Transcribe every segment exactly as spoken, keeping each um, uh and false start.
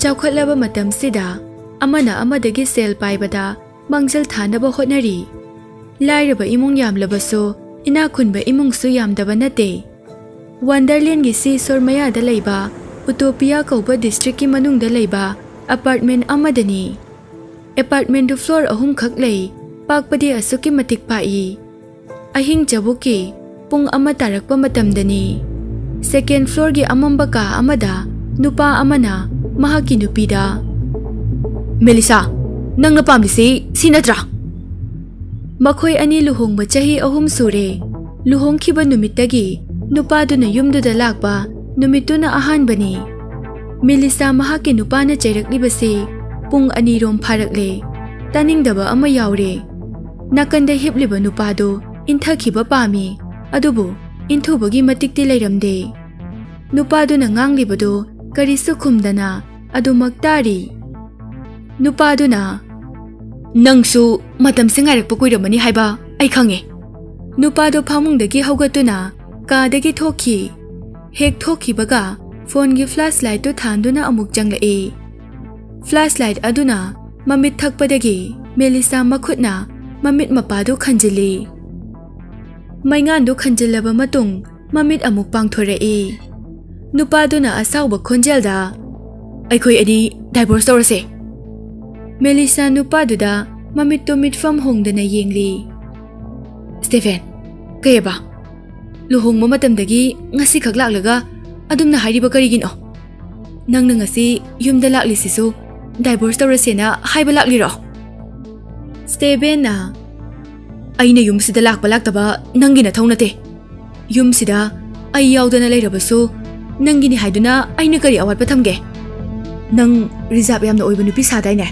ꯆꯥꯎꯈꯠꯂꯕ ꯃꯇꯝꯁꯤꯗ ꯑꯃꯅ ꯑꯃꯗꯒꯤ ꯁꯦꯜ ꯄꯥꯏꯕꯗ ꯃꯥꯡꯖꯤꯜ ꯊꯥꯅꯕ ꯍꯣꯠꯅꯔꯤ꯫ ꯂꯥꯏꯔꯕ ꯏꯃꯨꯡ ꯌꯥꯝꯂꯕꯁꯨ ꯏꯅꯥꯛ ꯈꯨꯟꯕ ꯏꯃꯨꯡꯁꯨ ꯌꯥꯝꯗꯕ ꯅꯠꯇꯦ꯫ ꯋꯥꯟꯗꯔꯂꯦꯟꯒꯤ ꯁꯤ ꯁꯣꯔ ꯃꯌꯥꯗ ꯂꯩꯕ ꯎꯇꯣꯄꯤꯌꯥ ꯀꯧꯕ ꯗꯤꯁꯇ꯭ꯔꯤꯛꯀꯤ ꯃꯅꯨꯡꯗ ꯂꯩꯕ ꯑꯦꯄꯥꯔꯠꯃꯦꯟ ꯑꯃꯗꯅꯤ꯫ ꯑꯦꯄꯥꯔꯠꯃꯦꯟꯗꯨ ꯐ꯭ꯂꯣꯔ ꯑꯍꯨꯝꯈꯛ ꯂꯩ, ꯄꯥꯛꯄꯗꯤ ꯑꯁꯨꯛꯀꯤ ꯃꯇꯤꯛ ꯄꯥꯛꯏ꯫ ꯑꯍꯤꯡ ꯆꯕꯨꯛꯀꯤ ꯄꯨꯡ ꯑꯃ ꯇꯥꯔꯛꯄ ꯃꯇꯝꯗꯅꯤ꯫ ꯁꯦꯀꯦꯟ ꯐ꯭ꯂꯣꯔꯒꯤ ꯑꯃꯝꯕ ꯀꯥ ꯑꯃꯗ ꯅꯨꯄꯥ ꯑꯃꯅ ꯃꯍꯥꯛꯀꯤ ꯅꯨꯄꯤꯗ, "ꯃꯦꯂꯤꯁꯥ, ꯅꯪꯅ ꯄꯥꯝꯂꯤꯁꯤ ꯁꯤ ꯅꯠꯇ꯭ꯔꯥ?" ꯃꯈꯣꯏ ꯑꯅꯤ ꯂꯨꯍꯣꯡꯕ ꯆꯍꯤ ꯑꯍꯨꯝ ꯁꯨꯔꯦ꯫ ꯂꯨꯍꯣꯡꯈꯤꯕ ꯅꯨꯃꯤꯠꯇꯒꯤ ꯅꯨꯄꯥꯗꯨꯅ ꯌꯨꯝꯗꯨꯗ ꯂꯥꯛꯄ ꯅꯨꯃꯤꯠꯇꯨꯅ ꯑꯍꯥꯟꯕꯅꯤ꯫ ꯃꯦꯂꯤꯁꯥ ꯃꯍꯥꯛꯀꯤ ꯅꯨꯄꯥꯅ ꯆꯩꯔꯛꯂꯤꯕꯁꯤ ꯄꯨꯡ ꯑꯅꯤꯔꯣꯝ ꯐꯥꯔꯛꯂꯦ꯫ ꯇꯥꯅꯤꯡꯗꯕ ꯑꯃ ꯌꯥꯎꯔꯦ꯫ ꯅꯥꯀꯟꯗ ꯍꯤꯞꯂꯤꯕ ꯅꯨꯄꯥꯗꯨ ꯏꯟꯊꯈꯤꯕ ꯄꯥꯝꯃꯤ, ꯑꯗꯨꯕꯨ ꯏꯟꯊꯨꯕꯒꯤ ꯃꯇꯤꯛꯇꯤ ꯂꯩꯔꯝꯗꯦ꯫ ꯅꯨꯄꯥꯗꯨꯅ ꯉꯥꯡꯂꯤꯕꯗꯨ ꯀꯔꯤꯁꯨ ꯈꯨꯝꯗꯅ ꯑꯗꯨꯃꯛ ꯇꯥꯔꯤ꯫ ꯅꯨꯄꯥꯗꯨꯅ, "ꯅꯪꯁꯨ ꯃꯇꯝꯁꯦ ꯉꯥꯏꯔꯛꯄ ꯀꯨꯏꯔꯝꯃꯅꯤ ꯍꯥꯏꯕ ꯑꯩ ꯈꯪꯉꯦ꯫" ꯅꯨꯄꯥꯗꯨ ꯐꯃꯨꯡꯗꯒꯤ ꯍꯧꯒꯠꯇꯨꯅ ꯀꯥꯗꯒꯤ ꯊꯣꯛꯈꯤ꯫ ꯍꯦꯛ ꯊꯣꯛꯈꯤꯕꯒ ꯐꯣꯟꯒꯤ ꯐ꯭ꯂꯥꯁ ꯂꯥꯏꯠꯇꯨ ꯊꯥꯟꯗꯨꯅ ꯑꯃꯨꯛ ꯆꯪꯂꯛꯏ꯫ ꯐ꯭ꯂꯥꯁ ꯂꯥꯏꯠ ꯑꯗꯨꯅ ꯃꯃꯤꯠ ꯊꯛꯄꯗꯒꯤ ꯃꯦꯂꯤꯁꯥ ꯃꯈꯨꯠꯅ ꯃꯃꯤꯠ ꯃꯄꯥꯗꯨ ꯈꯟꯖꯤꯜꯂꯤ꯫ ꯃꯩꯉꯥꯟꯗꯨ ꯈꯟꯖꯤꯜꯂꯕ ꯃꯇꯨꯡ ꯃꯃꯤꯠ ꯑꯃꯨꯛ ꯄꯥꯡꯊꯣꯔꯛꯏ꯫ ꯅꯨꯄꯥꯗꯨꯅ ꯑꯁꯥꯎꯕ ꯈꯣꯟꯖꯦꯜꯗ, "ꯑꯩꯈꯣꯏ ꯑꯅꯤ ꯗꯥꯏꯚꯣꯔꯁ ꯇꯧꯔꯁꯦ꯫" ꯃꯦꯂꯤꯁꯥ ꯅꯨꯄꯥꯗꯨꯗ ꯃꯃꯤꯠꯇꯨ ꯃꯤꯠꯐꯝ ꯍꯣꯡꯗꯅ ꯌꯦꯡꯂꯤ꯫ "ꯁ꯭ꯇꯦꯐꯦꯟ, ꯀꯩꯑꯕ? ꯂꯨꯍꯣꯡꯕ ꯃꯇꯝꯗꯒꯤ ꯉꯁꯤꯈꯛ ꯂꯥꯛꯂꯒ ꯑꯗꯨꯝꯅ ꯍꯥꯏꯔꯤꯕ ꯀꯔꯤꯒꯤꯅꯣ? ꯅꯪꯅ ꯉꯁꯤ ꯌꯨꯝꯗ ꯂꯥꯛꯂꯤꯁꯤꯁꯨ ꯗꯥꯏꯚꯣꯔꯁ ꯇꯧꯔꯁꯦꯅ ꯍꯥꯏꯕ ꯂꯥꯛꯂꯤꯔꯣ?" ꯁ꯭ꯇꯦꯕꯦꯟꯅ, "ꯑꯩꯅ ꯌꯨꯝꯁꯤꯗ ꯂꯥꯛꯄ ꯂꯥꯛꯇꯕ ꯅꯪꯒꯤ ꯅꯊꯧ ꯅꯠꯇꯦ꯫ ꯌꯨꯝꯁꯤꯗ ꯑꯩ ꯌꯥꯎꯗꯅ ꯂꯩꯔꯕꯁꯨ ꯅꯪꯒꯤꯅꯤ ꯍꯥꯏꯗꯨꯅ ꯑꯩꯅ ꯀꯔꯤ ꯑꯋꯥꯠꯄ ꯊꯝꯒꯦ? ꯅꯪ ꯔꯤꯖꯥꯕ ꯌꯥꯝꯅ ꯑꯣꯏꯕ ꯅꯨꯄꯤ ꯁꯥꯗꯥꯏꯅꯦ?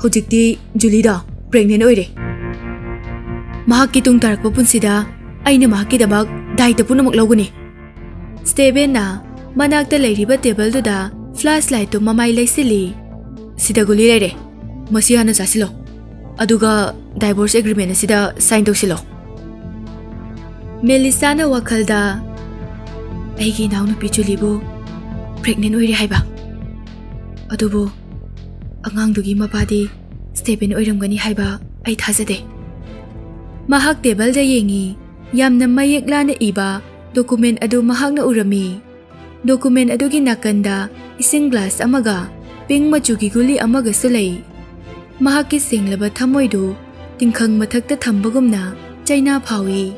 ꯍꯧꯖꯤꯛꯇꯤ ꯖꯨꯂꯤꯗꯣ ꯄ꯭ꯔꯦꯒꯅꯦꯟ ꯑꯣꯏꯔꯦ꯫ ꯃꯍꯥꯛꯀꯤ ꯇꯨꯡ ꯇꯥꯔꯛꯄ ꯄꯨꯟꯁꯤꯗ ꯑꯩꯅ ꯃꯍꯥꯛꯀꯤꯗꯃꯛ ꯗꯥꯏꯇ ꯄꯨꯝꯅꯃꯛ ꯂꯧꯒꯅꯤ꯫" ꯁ꯭ꯇꯦꯕꯦꯟꯅ ꯃꯅꯥꯛꯇ ꯂꯩꯔꯤꯕ ꯇꯦꯕꯜꯗꯨꯗ ꯐ꯭ꯂꯥꯁ ꯂꯥꯏꯠꯇꯨ ꯃꯃꯥꯏ ꯂꯩꯁꯤꯜꯂꯤ꯫ "ꯁꯤꯗ ꯒꯨꯂꯤ ꯂꯩꯔꯦ, ꯃꯁꯤ ꯍꯥꯟꯅ ꯆꯥꯁꯤꯜꯂꯣ, ꯑꯗꯨꯒ ꯗꯥꯏꯚꯣꯔꯁ ꯑꯦꯒ꯭ꯔꯤꯃꯦꯟ ꯑꯁꯤꯗ ꯁꯥꯏꯟ ꯇꯧꯁꯤꯜꯂꯣ꯫" ꯃꯦꯂꯤꯁꯥꯅ ꯋꯥꯈꯜꯗ, "ꯑꯩꯒꯤ ꯏꯅꯥꯎꯅꯨꯄꯤ ꯖꯨꯂꯤꯕꯨ ꯄ꯭ꯔꯦꯒꯅꯦꯟ ꯑꯣꯏꯔꯦ ꯍꯥꯏꯕ?" ꯑꯗꯨꯕꯨ ꯑꯉꯥꯡꯗꯨꯒꯤ ꯃꯄꯥꯗꯤ ꯁ꯭ꯇꯦꯕꯦꯟ ꯑꯣꯏꯔꯝꯒꯅꯤ ꯍꯥꯏꯕ ꯑꯩ ꯊꯥꯖꯗꯦ꯫ ꯃꯍꯥꯛ ꯇꯦꯕꯜꯗ ꯌꯦꯡꯉꯤ꯫ ꯌꯥꯝꯅ ꯃꯌꯦꯛ ꯂꯥꯅ ꯏꯕ ꯗꯣꯀꯨꯃꯦꯟ ꯑꯗꯨ ꯃꯍꯥꯛꯅ ꯎꯔꯝꯃꯤ꯫ ꯗꯣꯀꯨꯃꯦꯟ ꯑꯗꯨꯒꯤ ꯅꯥꯀꯟꯗ ꯏꯁꯤꯡ ꯒ꯭ꯂꯥꯁ ꯑꯃꯒ ꯄꯤꯡ ꯃꯆꯨꯒꯤ ꯒꯨꯂꯤ ꯑꯃꯒꯁꯨ ꯂꯩ꯫ ꯃꯍꯥꯛꯀꯤ ꯁꯦꯡꯂꯕ ꯊꯃꯣꯏꯗꯨ ꯇꯤꯡꯈꯪ ꯃꯊꯛꯇ ꯊꯝꯕꯒꯨꯝꯅ ꯆꯩꯅꯥ ꯐꯥꯎꯏ꯫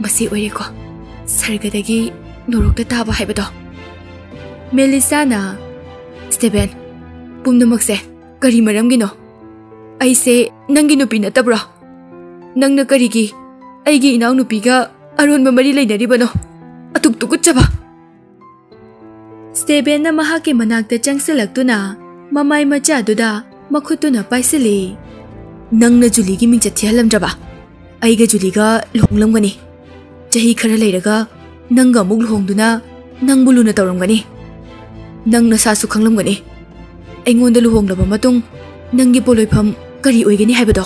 "ꯃꯁꯤ ꯑꯣꯏꯔꯦꯀꯣ, ꯁꯔꯒꯗꯒꯤ ꯅꯣꯔꯣꯛꯇ ꯇꯥꯕ ꯍꯥꯏꯕꯗꯣ꯫" ꯃꯦꯂꯤꯁꯥꯅ, "ꯁ꯭ꯇꯦꯕꯦꯟ, ꯄꯨꯝꯅꯃꯛꯁꯦ ꯀꯔꯤ ꯃꯔꯝꯒꯤꯅꯣ? ꯑꯩꯁꯦ ꯅꯪꯒꯤ ꯅꯨꯄꯤ ꯅꯠꯇꯕ꯭ꯔꯣ? ꯅꯪꯅ ꯀꯔꯤꯒꯤ ꯑꯩꯒꯤ ꯏꯅꯥꯎꯅꯨꯄꯤꯒ ꯑꯔꯣꯟꯕ ꯃꯔꯤ ꯂꯩꯅꯔꯤꯕꯅꯣ? ꯑꯗꯨꯛ ꯇꯨꯀꯠꯆꯕ!" ꯁ꯭ꯇꯦꯕꯦꯟꯅ ꯃꯍꯥꯛꯀꯤ ꯃꯅꯥꯛꯇ ꯆꯪꯁꯤꯜꯂꯛꯇꯨꯅ ꯃꯃꯥꯏ ꯃꯆꯥꯗꯨꯗ ꯃꯈꯨꯠꯇꯨꯅ ꯄꯥꯏꯁꯤꯜꯂꯤ꯫ "ꯅꯪꯅ ꯖꯨꯂꯤꯒꯤ ꯃꯤꯡꯆꯠ ꯊꯤꯍꯜꯂꯝꯗ꯭ꯔꯕ? ꯑꯩꯒ ꯖꯨꯂꯤꯒ ꯂꯨꯍꯣꯡꯂꯝꯒꯅꯤ꯫ ꯆꯍꯤ ꯈꯔ ꯂꯩꯔꯒ ꯅꯪꯒ ꯑꯃꯨꯛ ꯂꯨꯍꯣꯡꯗꯨꯅ ꯅꯪꯕꯨ ꯂꯨꯅ ꯇꯧꯔꯝꯒꯅꯤ꯫ ꯅꯪ ꯅꯁꯥꯁꯨ ꯈꯪꯂꯝꯒꯅꯤ꯫ ꯑꯩꯉꯣꯟꯗ ꯂꯨꯍꯣꯡꯂꯕ ꯃꯇꯨꯡ ꯅꯪꯒꯤ ꯄꯣꯂꯣꯏꯐꯝ ꯀꯔꯤ ꯑꯣꯏꯒꯅꯤ ꯍꯥꯏꯕꯗꯣ?"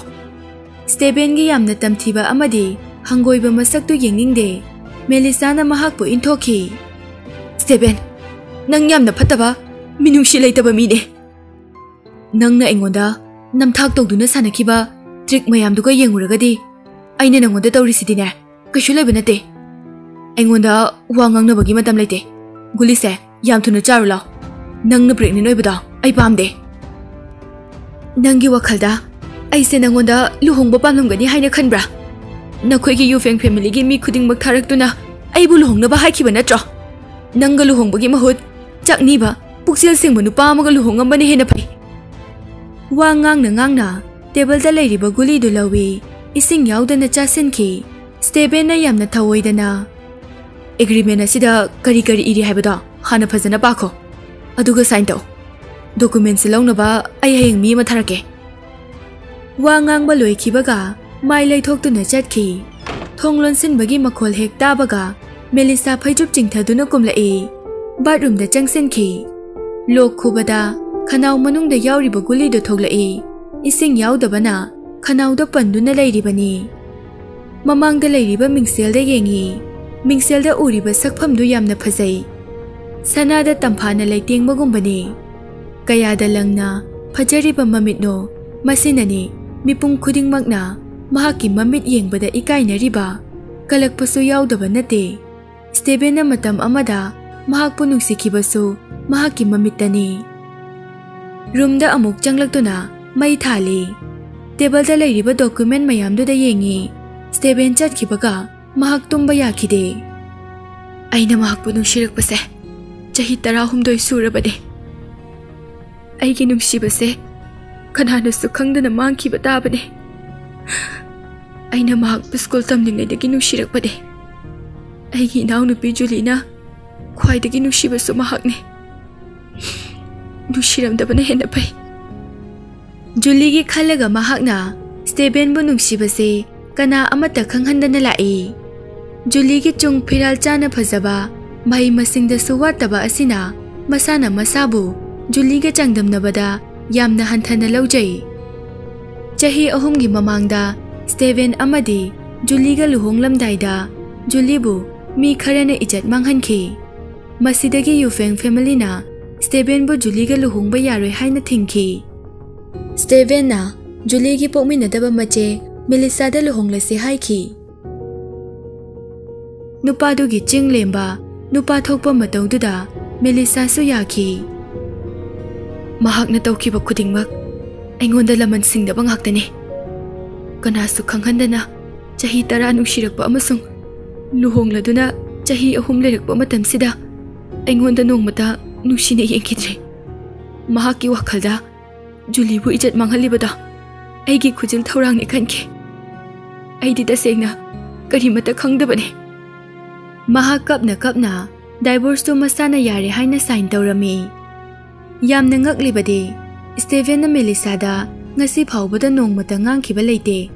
ꯁ꯭ꯇꯦꯕꯦꯟꯒꯤ ꯌꯥꯝꯅ ꯇꯝꯊꯤꯕ ꯑꯃꯗꯤ ꯍꯪꯒꯣꯏꯕ ꯃꯁꯛꯇꯨ ꯌꯦꯡꯅꯤꯡꯗꯦ꯫ ꯃꯦꯂꯤꯁꯥꯅ ꯃꯍꯥꯛꯄꯨ ꯏꯟꯊꯣꯛꯈꯤ꯫ "ꯁ꯭ꯇꯦꯕꯦꯟ, ꯅꯪ ꯌꯥꯝꯅ ꯐꯠꯇꯕ, ꯃꯤꯅꯨꯡꯁꯤ ꯂꯩꯇꯕ ꯃꯤꯅꯦ꯫ ꯅꯪꯅ ꯑꯩꯉꯣꯟꯗ ꯅꯝꯊꯥꯛ ꯇꯧꯗꯨꯅ ꯁꯥꯟꯅꯈꯤꯕ ꯇ꯭ꯔꯤꯛ ꯃꯌꯥꯝꯗꯨꯒ ꯌꯦꯡꯉꯨꯔꯒꯗꯤ ꯑꯩꯅ ꯅꯪꯉꯣꯟꯗ ꯇꯧꯔꯤꯁꯤꯗꯤꯅꯦ, ꯀꯩꯁꯨ ꯂꯩꯕ ꯅꯠꯇꯦ꯫ ꯑꯩꯉꯣꯟꯗ ꯋꯥ ꯉꯥꯡꯅꯕꯒꯤ ꯃꯇꯝ ꯂꯩꯇꯦ꯫ ꯒꯨꯂꯤꯁꯦ ꯌꯥꯝ ꯊꯨꯅ ꯆꯥꯔꯨ ꯂꯥꯎ꯫ ꯅꯪꯅ ꯄ꯭ꯔꯦꯒꯅꯦꯟ ꯑꯣꯏꯕꯗꯣ ꯑꯩ ꯄꯥꯝꯗꯦ꯫ ꯅꯪꯒꯤ ꯋꯥꯈꯜꯗ ꯑꯩꯁꯦ ꯅꯪꯉꯣꯟꯗ ꯂꯨꯍꯣꯡꯕ ꯄꯥꯝꯂꯝꯒꯅꯤ ꯍꯥꯏꯅ ꯈꯟꯕ꯭ꯔꯥ? ꯅꯈꯣꯏꯒꯤ ꯌꯨꯐꯦꯡ ꯐꯦꯃꯤꯂꯤꯒꯤ ꯃꯤ ꯈꯨꯗꯤꯡꯃꯛ ꯊꯥꯔꯛꯇꯨꯅ ꯑꯩꯕꯨ ꯂꯨꯍꯣꯡꯅꯕ ꯍꯥꯏꯈꯤꯕ ꯅꯠꯇ꯭ꯔꯣ? ꯅꯪꯒ ꯂꯨꯍꯣꯡꯕꯒꯤ ꯃꯍꯨꯠ ꯆꯥꯛꯅꯤꯕ, ꯄꯨꯛꯆꯦꯜ ꯁꯦꯡꯕ ꯅꯨꯄꯥ ꯑꯃꯒ ꯂꯨꯍꯣꯡꯉꯝꯕꯅ ꯍꯦꯟꯅ ꯐꯩ꯫" ꯋꯥ ꯉꯥꯡꯅ ꯉꯥꯡꯅ ꯇꯦꯕꯜꯗ ꯂꯩꯔꯤꯕ ꯒꯨꯂꯤꯗꯨ ꯂꯧꯏ꯫ ꯏꯁꯤꯡ ꯌꯥꯎꯗꯅ ꯆꯥꯁꯤꯟꯈꯤ꯫ ꯁ꯭ꯇꯦꯕꯦꯟꯅ ꯌꯥꯝꯅ ꯊꯧꯑꯣꯏꯗꯅ, "ꯑꯦꯒ꯭ꯔꯤꯃꯦꯟ ꯑꯁꯤꯗ ꯀꯔꯤ ꯀꯔꯤ ꯏꯔꯤ ꯍꯥꯏꯕꯗꯣ ꯍꯥꯟꯅ ꯐꯖꯅ ꯄꯥꯈꯣ, ꯑꯗꯨꯒ ꯁꯥꯏꯟ ꯇꯧ꯫ ꯗꯣꯀꯨꯃꯦꯟꯁꯤ ꯂꯧꯅꯕ ꯑꯩ ꯍꯌꯦꯡ ꯃꯤ ꯑꯃ ꯊꯥꯔꯛꯀꯦ꯫" ꯋꯥ ꯉꯥꯡꯕ ꯂꯣꯏꯈꯤꯕꯒ ꯃꯥꯏ ꯂꯩꯊꯣꯛꯇꯨꯅ ꯆꯠꯈꯤ꯫ ꯊꯣꯡ ꯂꯣꯟꯁꯤꯟꯕꯒꯤ ꯃꯈꯣꯜ ꯍꯦꯛ ꯇꯥꯕꯒ ꯃꯦꯂꯤꯁꯥ ꯐꯩꯖꯨꯞ ꯆꯤꯡꯊꯗꯨꯅ ꯀꯨꯝꯂꯛꯏ꯫ ꯕꯥꯠꯔꯨꯝꯗ ꯆꯪꯁꯤꯟꯈꯤ꯫ ꯂꯣꯛ ꯈꯨꯕꯗ ꯈꯅꯥꯎ ꯃꯅꯨꯡꯗ ꯌꯥꯎꯔꯤꯕ ꯒꯨꯂꯤꯗꯨ ꯊꯣꯛꯂꯛꯏ꯫ ꯏꯁꯤꯡ ꯌꯥꯎꯗꯕꯅ ꯈꯅꯥꯎꯗ ꯄꯟꯗꯨꯅ ꯂꯩꯔꯤꯕꯅꯤ꯫ ꯃꯃꯥꯡꯗ ꯂꯩꯔꯤꯕ ꯃꯤꯡꯁꯦꯜꯗ ꯌꯦꯡꯉꯤ꯫ ꯃꯤꯡꯁꯦꯜꯗ ꯎꯔꯤꯕ ꯁꯛꯐꯝꯗꯨ ꯌꯥꯝꯅ ꯐꯖꯩ꯫ ꯁꯅꯥꯗ ꯇꯝꯐꯥꯅ ꯂꯩꯇꯦꯡꯕꯒꯨꯝꯕꯅꯤ꯫ ꯀꯌꯥꯗ ꯂꯪꯅ ꯐꯖꯔꯤꯕ ꯃꯃꯤꯠꯅꯣ, ꯃꯁꯤꯅꯅꯤ ꯃꯤꯄꯨꯝ ꯈꯨꯗꯤꯡꯃꯛꯅ ꯃꯍꯥꯛꯀꯤ ꯃꯃꯤꯠ ꯌꯦꯡꯕꯗ ꯏꯀꯥꯏꯅꯔꯤꯕ꯫ ꯀꯂꯛꯄꯁꯨ ꯌꯥꯎꯗꯕ ꯅꯠꯇꯦ꯫ ꯁ꯭ꯇꯦꯕꯦꯟꯅ ꯃꯇꯝ ꯑꯃꯗ ꯃꯍꯥꯛꯄꯨ ꯅꯨꯡꯁꯤꯈꯤꯕꯁꯨ ꯃꯍꯥꯛꯀꯤ ꯃꯃꯤꯠꯇꯅꯤ꯫ ꯔꯨꯝꯗ ꯑꯃꯨꯛ ꯆꯪꯂꯛꯇꯨꯅ ꯃꯩ ꯊꯥꯜꯂꯤ꯫ ꯇꯦꯕꯜꯗ ꯂꯩꯔꯤꯕ ꯗꯣꯀꯨꯃꯦꯟ ꯃꯌꯥꯝꯗꯨꯗ ꯌꯦꯡꯉꯤ꯫ ꯁ꯭ꯇꯦꯕꯦꯟ ꯆꯠꯈꯤꯕꯒ ꯃꯍꯥꯛ ꯇꯨꯝꯕ ꯌꯥꯈꯤꯗꯦ꯫ ꯑꯩꯅ ꯃꯍꯥꯛꯄꯨ ꯅꯨꯡꯁꯤꯔꯛꯄꯁꯦ ꯆꯍꯤ ꯇꯔꯥꯍꯨꯝꯗꯣꯏ ꯁꯨꯔꯕꯅꯤ꯫ ꯑꯩꯒꯤ ꯅꯨꯡꯁꯤꯕꯁꯦ ꯀꯅꯥꯅꯁꯨ ꯈꯪꯗꯅ ꯃꯥꯡꯈꯤꯕ ꯇꯥꯕꯅꯤ꯫ ꯑꯩꯅ ꯃꯍꯥꯛꯄꯨ ꯁ꯭ꯀꯨꯜ ꯇꯝꯂꯤꯉꯩꯗꯒꯤ ꯅꯨꯡꯁꯤꯔꯛꯄꯅꯤ꯫ ꯑꯩꯒꯤ ꯏꯅꯥꯎꯅꯨꯄꯤ ꯖꯨꯂꯤꯅ ꯈ꯭ꯋꯥꯏꯗꯒꯤ ꯅꯨꯡꯁꯤꯕꯁꯨ ꯃꯍꯥꯛꯅꯤ꯫ ꯅꯨꯡꯁꯤꯔꯝꯗꯕꯅ ꯍꯦꯟꯅ ꯐꯩ꯫ ꯖꯨꯂꯤꯒꯤ ꯈꯜꯂꯒ ꯃꯍꯥꯛꯅ ꯁ꯭ꯇꯦꯕꯦꯟꯕꯨ ꯅꯨꯡꯁꯤꯕꯁꯦ ꯀꯅꯥ ꯑꯃꯠꯇ ꯈꯪꯍꯟꯗꯅ ꯂꯥꯛꯏ꯫ ꯖꯨꯂꯤꯒꯤ ꯆꯨꯡ ꯐꯤꯔꯥꯜ ꯆꯥꯅ ꯐꯖꯕ, ꯃꯍꯩ ꯃꯁꯤꯡꯗꯁꯨ ꯋꯥꯠꯇꯕ ꯑꯁꯤꯅ ꯃꯁꯥꯅ ꯃꯁꯥꯕꯨ ꯖꯨꯂꯤꯒ ꯆꯥꯡꯗꯝꯅꯕꯗ ꯌꯥꯝꯅ ꯍꯟꯊꯅ ꯂꯧꯖꯩ꯫ ꯆꯍꯤ ꯑꯍꯨꯝꯒꯤ ꯃꯃꯥꯡꯗ ꯁ꯭ꯇꯦꯕꯦꯟ ꯑꯃꯗꯤ ꯖꯨꯂꯤꯒ ꯂꯨꯍꯣꯡꯂꯝꯗꯥꯏꯗ ꯖꯨꯂꯤꯕꯨ ꯃꯤ ꯈꯔꯅ ꯏꯖꯠ ꯃꯥꯡꯍꯟꯈꯤ꯫ ꯃꯁꯤꯗꯒꯤ ꯌꯨꯐꯦꯡ ꯐꯦꯃꯤꯂꯤꯅ ꯁ꯭ꯇꯦꯕꯦꯟꯕꯨ ꯖꯨꯂꯤꯒ ꯂꯨꯍꯣꯡꯕ ꯌꯥꯔꯣꯏ ꯍꯥꯏꯅ ꯊꯤꯡꯈꯤ꯫ ꯁ꯭ꯇꯦꯕꯦꯟꯅ ꯖꯨꯂꯤꯒꯤ ꯄꯣꯛꯃꯤꯟꯅꯗꯕ ꯃꯆꯦ ꯃꯦꯂꯤꯁꯥꯗ ꯂꯨꯍꯣꯡꯂꯁꯤ ꯍꯥꯏꯈꯤ꯫ ꯅꯨꯄꯥꯗꯨꯒꯤ ꯆꯤꯡ ꯂꯦꯝꯕ, ꯅꯨꯄꯥ ꯊꯣꯛꯄ ꯃꯇꯧꯗꯨꯗ ꯃꯦꯂꯤꯁꯥꯁꯨ ꯌꯥꯈꯤ꯫ ꯃꯍꯥꯛꯅ ꯇꯧꯈꯤꯕ ꯈꯨꯗꯤꯡꯃꯛ ꯑꯩꯉꯣꯟꯗ ꯂꯃꯟ ꯁꯤꯡꯗꯕ ꯉꯥꯛꯇꯅꯤ꯫ ꯀꯅꯥꯁꯨ ꯈꯪꯍꯟꯗꯅ ꯆꯍꯤ ꯇꯔꯥ ꯅꯨꯡꯁꯤꯔꯛꯄ ꯑꯃꯁꯨꯡ ꯂꯨꯍꯣꯡꯂꯗꯨꯅ ꯆꯍꯤ ꯑꯍꯨꯝ ꯂꯩꯔꯛꯄ ꯃꯇꯝꯁꯤꯗ ꯑꯩꯉꯣꯟꯗ ꯅꯣꯡꯃꯇ ꯅꯨꯡꯁꯤꯅ ꯌꯦꯡꯈꯤꯗ꯭ꯔꯦ꯫ ꯃꯍꯥꯛꯀꯤ ꯋꯥꯈꯜꯗ ꯖꯨꯂꯤꯕꯨ ꯏꯖꯠ ꯃꯥꯡꯍꯜꯂꯤꯕꯗꯣ ꯑꯩꯒꯤ ꯈꯨꯖꯤꯜ ꯊꯧꯔꯥꯡꯅꯤ ꯈꯟꯈꯤ꯫ ꯑꯩꯗꯤ ꯇꯁꯦꯡꯅ ꯀꯔꯤꯃꯠꯇ ꯈꯪꯗꯕꯅꯤ꯫ ꯃꯍꯥꯛ ꯀꯞꯅ ꯀꯞꯅ ꯗꯥꯏꯚꯣꯔꯁꯇꯨ ꯃꯁꯥꯅ ꯌꯥꯔꯦ ꯍꯥꯏꯅ ꯁꯥꯏꯟ ꯇꯧꯔꯝꯃꯤ꯫ ꯌꯥꯝꯅ ꯉꯛꯂꯤꯕꯗꯤ, ꯁ꯭ꯇꯦꯚꯦꯟꯅ ꯃꯦꯂꯤꯁꯥꯗ ꯉꯁꯤ ꯐꯥꯎꯕꯗ ꯅꯣꯡꯃꯇ ꯉꯥꯡꯈꯤꯕ ꯂꯩꯇꯦ꯫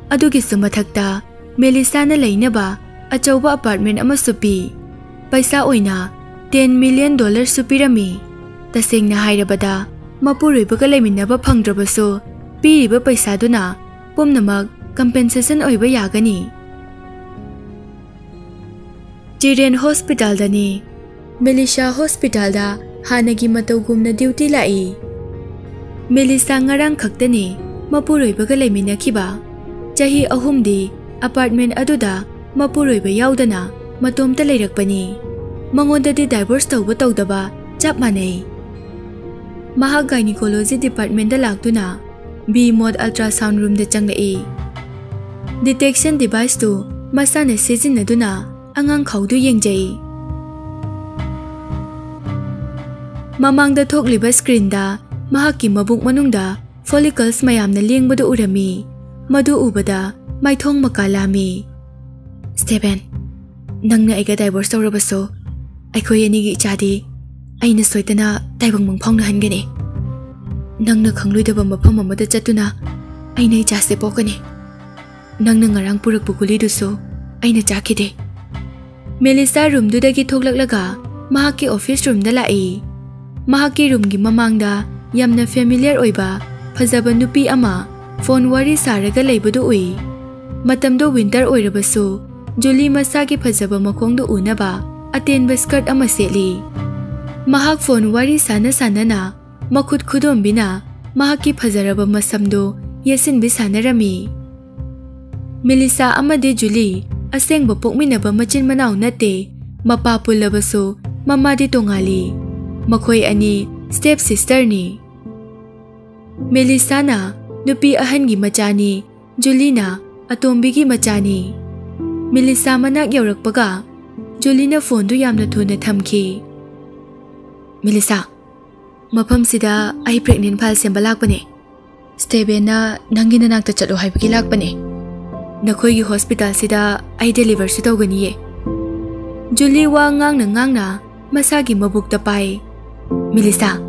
ꯑꯗꯨꯒꯤꯁꯨ ꯃꯊꯛꯇ, ꯃꯦꯂꯤꯁꯥꯅ ꯂꯩꯅꯕ ꯑꯆꯧꯕ ꯑꯄꯥꯔꯠꯃꯦꯟ ꯑꯃꯁꯨ ꯄꯤ꯫ ꯄꯩꯁꯥ ꯑꯣꯏꯅ ꯇꯦꯟ ꯃꯤꯂꯤꯌꯟ ꯗꯣꯂꯔꯁꯨ ꯄꯤꯔꯝꯃꯤ꯫ ꯇꯁꯦꯡꯅ ꯍꯥꯏꯔꯕꯗ, ꯃꯄꯨꯔꯣꯏꯕꯒ ꯂꯩꯃꯤꯟꯅꯕ ꯐꯪꯗ꯭ꯔꯕꯁꯨ, ꯄꯤꯔꯤꯕ ꯄꯩꯁꯥꯗꯨꯅ ꯄꯨꯝꯅꯃꯛ ꯀꯝꯄꯦꯟꯁꯦꯁꯟ ꯑꯣꯏꯕ ꯌꯥꯒꯅꯤ꯫ ꯆꯤꯜꯗ꯭ꯔꯦꯟ ꯍꯣꯁꯄꯤꯇꯥꯜꯗꯅꯤ꯫ ꯃꯦꯂꯤꯁꯥ ꯍꯣꯁꯄꯤꯇꯥꯜꯗ ꯍꯥꯟꯅꯒꯤ ꯃꯇꯧꯒꯨꯝꯅ ꯗ꯭ꯌꯨꯇꯤ ꯂꯥꯛꯏ꯫ ꯃꯦꯂꯤꯁꯥ ꯉꯔꯥꯡ ꯈꯛꯇꯅꯤ ꯃꯄꯨꯔꯣꯏꯕꯒ ꯂꯩꯃꯤꯟꯅꯈꯤꯕ꯫ ꯆꯍꯤ ꯑꯍꯨꯝꯗꯤ ꯑꯄꯥꯔꯠꯃꯦꯟ ꯑꯗꯨꯗ ꯃꯄꯨꯔꯣꯏꯕ ꯌꯥꯎꯗꯅ ꯃꯇꯣꯝꯇ ꯂꯩꯔꯛꯄꯅꯤ꯫ ꯃꯉꯣꯟꯗꯗꯤ ꯗꯥꯏꯚꯣꯔꯁ ꯇꯧꯕ ꯇꯧꯗꯕ ꯆꯞ ꯃꯥꯟꯅꯩ꯫ ꯃꯍꯥꯛ ꯒꯥꯏꯅꯤꯀꯣꯂꯣꯖꯤ ꯗꯤꯄꯥꯔꯠꯃꯦꯟꯗ ꯂꯥꯛꯇꯨꯅ ꯕꯤ ꯃꯣꯗ ꯑꯜꯇ꯭ꯔꯥꯁꯥꯎꯟ ꯔꯨꯝꯗ ꯆꯪꯂꯛꯏ꯫ ꯗꯤꯇꯦꯛꯁꯟ ꯗꯤꯚꯥꯏꯁꯇꯨ ꯃꯁꯥꯅ ꯁꯤꯖꯤꯟꯅꯗꯨꯅ ꯑꯉꯥꯡ ꯈꯥꯎꯗꯨ ꯌꯦꯡꯖꯩ꯫ ꯃꯃꯥꯡꯗ ꯊꯣꯛꯂꯤꯕ ꯁ꯭ꯀ꯭ꯔꯤꯟꯗ ꯃꯍꯥꯛꯀꯤ ꯃꯕꯨꯛ ꯃꯅꯨꯡꯗ ꯐꯣꯂꯤꯀꯜꯁ ꯃꯌꯥꯝꯅ ꯂꯦꯡꯕꯗꯨ ꯎꯔꯝꯃꯤ꯫ ꯃꯗꯨ ꯎꯕꯗ ꯃꯥꯏꯊꯣꯡ ꯃꯀꯥ ꯂꯥꯝꯃꯤ꯫ "ꯁ꯭ꯇꯦꯚꯦꯟ, ꯅꯪꯅ ꯑꯩꯒ ꯗꯥꯏꯚꯣꯔꯁ ꯇꯧꯔꯕꯁꯨ, ꯑꯩꯈꯣꯏ ꯑꯅꯤꯒꯤ ꯏꯆꯥꯗꯤ ꯑꯩꯅ ꯁꯣꯏꯗꯅ ꯇꯥꯏꯕꯪ ꯃꯪ ꯐꯥꯎꯅꯍꯟꯒꯅꯤ꯫ ꯅꯪꯅ ꯈꯪꯂꯣꯏꯗꯕ ꯃꯐꯝ ꯑꯃꯗ ꯆꯠꯇꯨꯅ ꯑꯩꯅ ꯏꯆꯥꯁꯦ ꯄꯣꯛꯀꯅꯤ꯫ ꯅꯪꯅ ꯉꯔꯥꯡ ꯄꯨꯔꯛꯄ ꯒꯨꯂꯤꯗꯨꯁꯨ ꯑꯩꯅ ꯆꯥꯈꯤꯗꯦ꯫" ꯃꯦꯂꯤꯁꯥ ꯔꯨꯝꯗꯨꯗꯒꯤ ꯊꯣꯛꯂꯛꯂꯒ ꯃꯍꯥꯛꯀꯤ ꯑꯣꯐꯤꯁ ꯔꯨꯝꯗ ꯂꯥꯛꯏ꯫ ꯃꯍꯥꯛꯀꯤ ꯔꯨꯝꯒꯤ ꯃꯃꯥꯡꯗ ꯌꯥꯝꯅ ꯐꯦꯃꯤꯂꯤꯌꯔ ꯑꯣꯏꯕ ꯐꯖꯕ ꯅꯨꯄꯤ ꯑꯃ ꯐꯣꯟ ꯋꯥꯔꯤ ꯁꯥꯔꯒ ꯂꯩꯕꯗꯨ ꯎꯏ꯫ ꯃꯇꯝꯗꯣ ꯋꯤꯟꯇꯔ ꯑꯣꯏꯔꯕꯁꯨ, ꯖꯨꯂꯤ ꯃꯁꯥꯒꯤ ꯐꯖꯕ ꯃꯈꯣꯡꯗꯨ ꯎꯅꯕ ꯑꯇꯦꯟꯕ ꯁ꯭ꯀꯔꯠ ꯑꯃ ꯁꯦꯠꯂꯤ꯫ ꯃꯍꯥꯛ ꯐꯣꯟ ꯋꯥꯔꯤ ꯁꯥꯟꯅ ꯁꯥꯟꯅꯅ ꯃꯈꯨꯠ ꯈꯨꯗꯣꯝꯕꯤꯅ ꯃꯍꯥꯛꯀꯤ ꯐꯖꯔꯕ ꯃꯁꯝꯗꯨ ꯌꯦꯠꯁꯤꯟꯕꯤ ꯁꯥꯟꯅꯔꯝꯃꯤ꯫ ꯃꯦꯂꯤꯁꯥ ꯑꯃꯗꯤ ꯖꯨꯂꯤ ꯑꯁꯦꯡꯕ ꯄꯣꯛꯃꯤꯟꯅꯕ ꯃꯆꯤꯟ ꯃꯅꯥꯎ ꯅꯠꯇꯦ, ꯃꯄꯥ ꯄꯨꯜꯂꯕꯁꯨ ꯃꯃꯥꯗꯤ ꯇꯣꯉꯥꯜꯂꯤ꯫ ꯃꯈꯣꯏ ꯑꯅꯤ ꯁ꯭ꯇꯦꯞ ꯁꯤꯁꯇꯔꯅꯤ꯫ ꯃꯦꯂꯤꯁꯥꯅ ꯅꯨꯄꯤ ꯑꯍꯟꯒꯤ ꯃꯆꯥꯅꯤ, ꯖꯨꯂꯤꯅ ꯑꯇꯣꯝꯕꯤꯒꯤ ꯃꯆꯥꯅꯤ꯫ ꯃꯦꯂꯤꯁꯥ ꯃꯅꯥꯛ ꯌꯧꯔꯛꯄꯒ ꯖꯨꯂꯤꯅ ꯐꯣꯟꯗꯨ ꯌꯥꯝꯅ ꯊꯨꯅ ꯊꯝꯈꯤ꯫ "ꯃꯦꯂꯤꯁꯥ, ꯃꯐꯝꯁꯤꯗ ꯑꯩ ꯄ꯭ꯔꯦꯒꯅꯦꯟ ꯐꯥꯏꯜ ꯁꯦꯝꯕ ꯂꯥꯛꯄꯅꯦ꯫ ꯁ꯭ꯇꯦꯚꯦꯟꯅ ꯅꯪꯒꯤ ꯅꯅꯥꯛꯇ ꯆꯠꯂꯣ ꯍꯥꯏꯕꯒꯤ ꯂꯥꯛꯄꯅꯦ꯫ ꯅꯈꯣꯏꯒꯤ ꯍꯣꯁꯄꯤꯇꯥꯜꯁꯤꯗ ꯑꯩ ꯗꯦꯂꯤꯚꯔꯁꯨ ꯇꯧꯒꯅꯤꯌꯦ꯫" ꯖꯨꯂꯤ ꯋꯥ ꯉꯥꯡꯅ ꯉꯥꯡꯅ ꯃꯁꯥꯒꯤ ꯃꯕꯨꯛꯇ ꯄꯥꯏ꯫ "ꯃꯦꯂꯤꯁꯥ,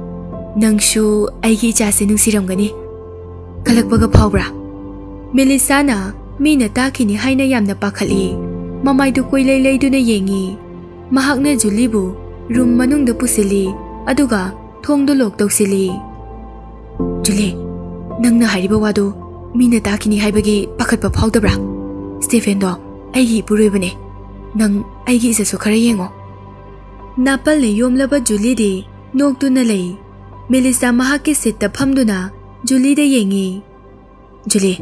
ꯅꯪꯁꯨ ꯑꯩꯒꯤ ꯏꯆꯥꯁꯦ ꯅꯨꯡꯁꯤꯔꯝꯒꯅꯤ꯫ ꯀꯜꯂꯛꯄꯒ ꯐꯥꯎꯕ꯭ꯔꯥ?" ꯃꯦꯂꯤꯁꯥꯅ ꯃꯤꯅ ꯇꯥꯈꯤꯅꯤ ꯍꯥꯏꯅ ꯌꯥꯝꯅ ꯄꯥꯈꯠꯂꯤ꯫ ꯃꯃꯥꯏꯗꯨ ꯀꯣꯏꯂꯩ ꯂꯩꯗꯨꯅ ꯌꯦꯡꯉꯤ꯫ ꯃꯍꯥꯛꯅ ꯖꯨꯂꯤꯕꯨ ꯔꯨꯝ ꯃꯅꯨꯡꯗ ꯄꯨꯁꯤꯜꯂꯤ, ꯑꯗꯨꯒ ꯊꯣꯡꯗꯨ ꯂꯣꯛ ꯇꯧꯁꯤꯜꯂꯤ꯫ "ꯖꯨꯂꯤ, ꯅꯪꯅ ꯍꯥꯏꯔꯤꯕ ꯋꯥꯗꯨ ꯃꯤꯅ ꯇꯥꯈꯤꯅꯤ ꯍꯥꯏꯕꯒꯤ ꯄꯥꯈꯠꯄ ꯐꯥꯎꯗꯕ꯭ꯔꯥ? ꯁ꯭ꯇꯦꯐꯦꯟꯗꯣ ꯑꯩꯒꯤ ꯏꯄꯨꯔꯣꯏꯕꯅꯦ꯫ ꯅꯪ ꯑꯩꯒꯤ ꯏꯖꯠꯁꯨ ꯈꯔ ꯌꯦꯡꯉꯣ꯫" ꯅꯥꯄꯜꯅ ꯌꯣꯝꯂꯕ ꯖꯨꯂꯤꯗꯤ ꯅꯣꯛꯇꯨꯅ ꯂꯩ꯫ ꯃꯦꯂꯤꯁꯥ ꯃꯍꯥꯛꯀꯤ ꯁꯤꯠꯇ ꯐꯝꯗꯨꯅ ꯖꯨꯂꯤꯗ ꯌꯦꯡꯉꯤ꯫ "ꯖꯨꯂꯤ,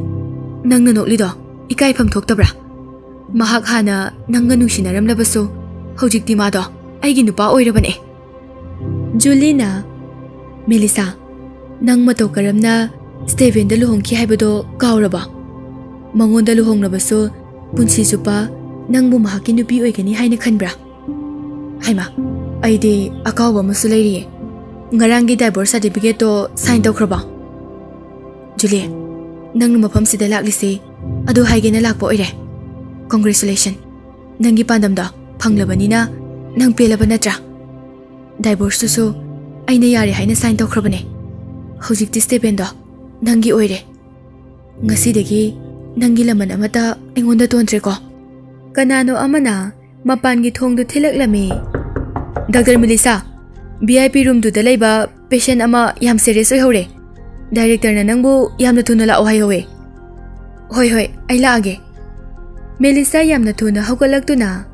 ꯅꯪꯅ ꯅꯣꯛꯂꯤꯗꯣ ꯏꯀꯥꯏꯐꯝ ꯊꯣꯛꯇꯕ꯭ꯔꯥ? ꯃꯍꯥꯛ ꯍꯥꯟꯅ ꯅꯪꯒ ꯅꯨꯡꯁꯤꯅꯔꯝꯂꯕꯁꯨ ꯍꯧꯖꯤꯛꯇꯤ ꯃꯥꯗꯣ ꯑꯩꯒꯤ ꯅꯨꯄꯥ ꯑꯣꯏꯔꯕꯅꯦ꯫" ꯖꯨꯂꯤꯅ, "ꯃꯦꯂꯤꯁꯥ, ꯅꯪ ꯃꯇꯧ ꯀꯔꯝꯅ ꯁ꯭ꯇꯦꯚꯦꯟꯗ ꯂꯨꯍꯣꯡꯈꯤ ꯍꯥꯏꯕꯗꯣ ꯀꯥꯎꯔꯕ? ꯃꯉꯣꯟꯗ ꯂꯨꯍꯣꯡꯂꯕꯁꯨ ꯄꯨꯟꯁꯤ ꯆꯨꯞꯄ ꯅꯪꯕꯨ ꯃꯍꯥꯛꯀꯤ ꯅꯨꯄꯤ ꯑꯣꯏꯒꯅꯤ ꯍꯥꯏꯅ ꯈꯟꯕ꯭ꯔꯥ? ꯍꯩꯃꯥ, ꯑꯩꯗꯤ ꯑꯀꯥꯎꯕ ꯑꯃꯁꯨ ꯂꯩꯔꯤꯌꯦ꯫ ꯉꯔꯥꯡꯒꯤ divorce certificate ꯇꯣ sign ꯇꯧꯈ꯭ꯔꯕꯣ? ꯖꯨꯂꯤ, ꯅꯪꯅ ꯃꯐꯝꯁꯤꯗ ꯂꯥꯛꯂꯤꯁꯤ ꯑꯗꯨ ꯍꯥꯏꯒꯦꯅ ꯂꯥꯛꯄ ꯑꯣꯏꯔꯦ꯫ Congratulation, ꯅꯪꯒꯤ ꯄꯥꯟꯗꯝꯗꯣ ꯐꯪꯂꯕꯅꯤꯅ ꯅꯪ ꯄꯦꯜꯂꯕ ꯅꯠꯇ꯭ꯔꯥ? Divorce ꯇꯨꯁꯨ ꯑꯩꯅ ꯌꯥꯔꯦ ꯍꯥꯏꯅ sign ꯇꯧꯈ꯭ꯔꯕꯅꯦ꯫ ꯍꯧꯖꯤꯛꯇꯤ ꯁ꯭ꯇꯦꯚꯦꯟꯗꯣ ꯅꯪꯒꯤ ꯑꯣꯏꯔꯦ꯫ ꯉꯁꯤꯗꯒꯤ ꯅꯪꯒꯤ ꯂꯃꯟ ꯑꯃꯠꯇ ꯑꯩꯉꯣꯟꯗ ꯇꯣꯟꯗ꯭ꯔꯦꯀꯣ꯫" ꯀꯅꯥꯅꯣ ꯑꯃꯅ ꯃꯄꯥꯟꯒꯤ ꯊꯣꯡꯗꯨ ꯊꯤꯜꯂꯛꯂꯝꯃꯤ꯫ "Doctor Melissa, V I P room ꯗꯨꯗ ꯂꯩꯕ patient ꯑꯃ ꯌꯥꯝ serious ꯑꯣꯏꯍꯧꯔꯦ꯫ Director ꯅ ꯅꯪꯕꯨ ꯌꯥꯝꯅ ꯊꯨꯅ ꯂꯥꯛꯑꯣ ꯍꯥꯏꯍꯧꯋꯦ꯫" "ꯍꯣꯏ, ꯍꯣꯏ, ꯑꯩ ꯂꯥꯛꯑꯒꯦ꯫" ꯃꯦꯂꯤꯁꯥ ꯌꯥꯝꯅ ꯊꯨꯅ ꯍꯧꯒꯠꯂꯛꯇꯨꯅ,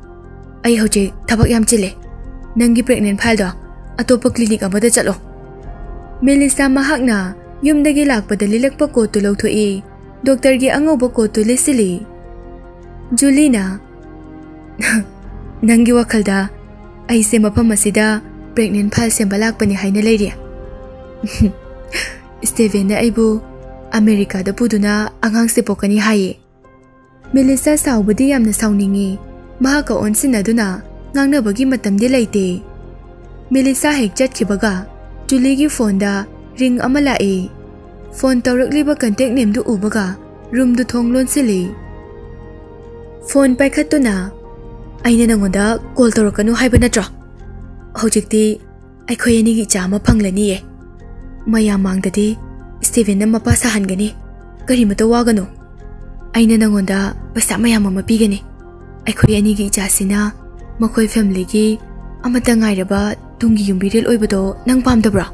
"ꯑꯩ ꯍꯧꯖꯤꯛ ꯊꯕꯛ ꯌꯥꯝ ꯆꯤꯜꯂꯦ꯫ ꯅꯪꯒꯤ pregnant file ꯗꯣ ꯑꯇꯣꯞꯄ clinic ꯑꯃꯗ ꯆꯠꯂꯣ꯫" ꯃꯦꯂꯤꯁꯥ ꯃꯍꯥꯛꯅ ꯌꯨꯝꯗꯒꯤ ꯂꯥꯛꯄꯗ ꯂꯤꯠꯂꯛꯄ coat ꯇꯨ ꯂꯧꯊꯣꯛꯏ꯫ Doctor ꯒꯤ ꯑꯉꯧꯕ coat ꯇꯨ ꯂꯤꯠꯁꯤꯜꯂꯤ꯫ ꯖꯨꯂꯤꯅ, "ꯅꯪꯒꯤ ꯋꯥꯈꯜꯗ ꯑꯩꯁꯦ ꯃꯐꯝ ꯑꯁꯤꯗ pregnant file ꯁꯦꯝꯕ ꯂꯥꯛꯄꯅꯤ ꯍꯥꯏꯅ ꯂꯩꯔꯤ꯫" "ꯁ꯭ꯇꯦꯚꯦꯟꯅ ꯑꯩꯕꯨ ꯑꯃꯦꯔꯤꯀꯥꯗ ꯄꯨꯗꯨꯅ ꯑꯉꯥꯡꯁꯦ ꯄꯣꯛꯀꯅꯤ ꯍꯥꯏꯌꯦ꯫" ꯃꯦꯂꯤꯁꯥ ꯁꯥꯎꯕꯗꯤ ꯌꯥꯝꯅ ꯁꯥꯎꯅꯤꯡꯉꯤ꯫ ꯃꯍꯥꯛꯀ ꯑꯣꯟꯁꯤꯟꯅꯗꯨꯅ ꯉꯥꯡꯅꯕꯒꯤ ꯃꯇꯝꯗꯤ ꯂꯩꯇꯦ꯫ ꯃꯦꯂꯤꯁꯥ ꯍꯦꯛ ꯆꯠꯈꯤꯕꯒ ꯖꯨꯂꯤꯒꯤ phone ꯗ ring ꯑꯃ ꯂꯥꯛꯏ꯫ Phone ꯇꯧꯔꯛꯂꯤꯕ contact name ꯗꯨ ꯎꯕꯒ room ꯗꯨ ꯊꯣꯡ ꯂꯣꯟꯁꯤꯜꯂꯤ꯫ Phone ꯄꯥꯏꯈꯠꯇꯨꯅ, "ꯑꯩꯅ ꯅꯉꯣꯟꯗ call ꯇꯧꯔꯛꯀꯅꯨ ꯍꯥꯏꯕ ꯅꯠꯇ꯭ꯔꯣ? ꯍꯧꯖꯤꯛꯇꯤ ꯑꯩꯈꯣꯏ ꯑꯅꯤꯒꯤ ꯏꯆꯥ ꯑꯃ ꯐꯪꯂꯅꯤꯌꯦ꯫ ꯃꯌꯥꯝ ꯃꯥꯡꯗꯗꯤ ꯁ꯭ꯇꯦꯚꯦꯟꯅ ꯃꯄꯥ ꯁꯥꯍꯟꯒꯅꯤ꯫ ꯀꯔꯤꯃꯇ ꯋꯥꯒꯅꯨ꯫ ꯑꯩꯅ ꯅꯉꯣꯟꯗ ꯄꯩꯁꯥ ꯃꯌꯥꯝ ꯑꯃ ꯄꯤꯒꯅꯤ꯫ ꯑꯩꯈꯣꯏ ꯑꯅꯤꯒꯤ ꯏꯆꯥꯁꯤꯅ ꯃꯈꯣꯏ family ꯒꯤ ꯑꯃꯠꯇ ꯉꯥꯏꯔꯕ ꯇꯨꯡꯒꯤ ꯌꯨꯝꯕꯤꯔꯦꯜ ꯑꯣꯏꯕꯗꯣ ꯅꯪ ꯄꯥꯝꯗꯕ꯭ꯔꯣ?"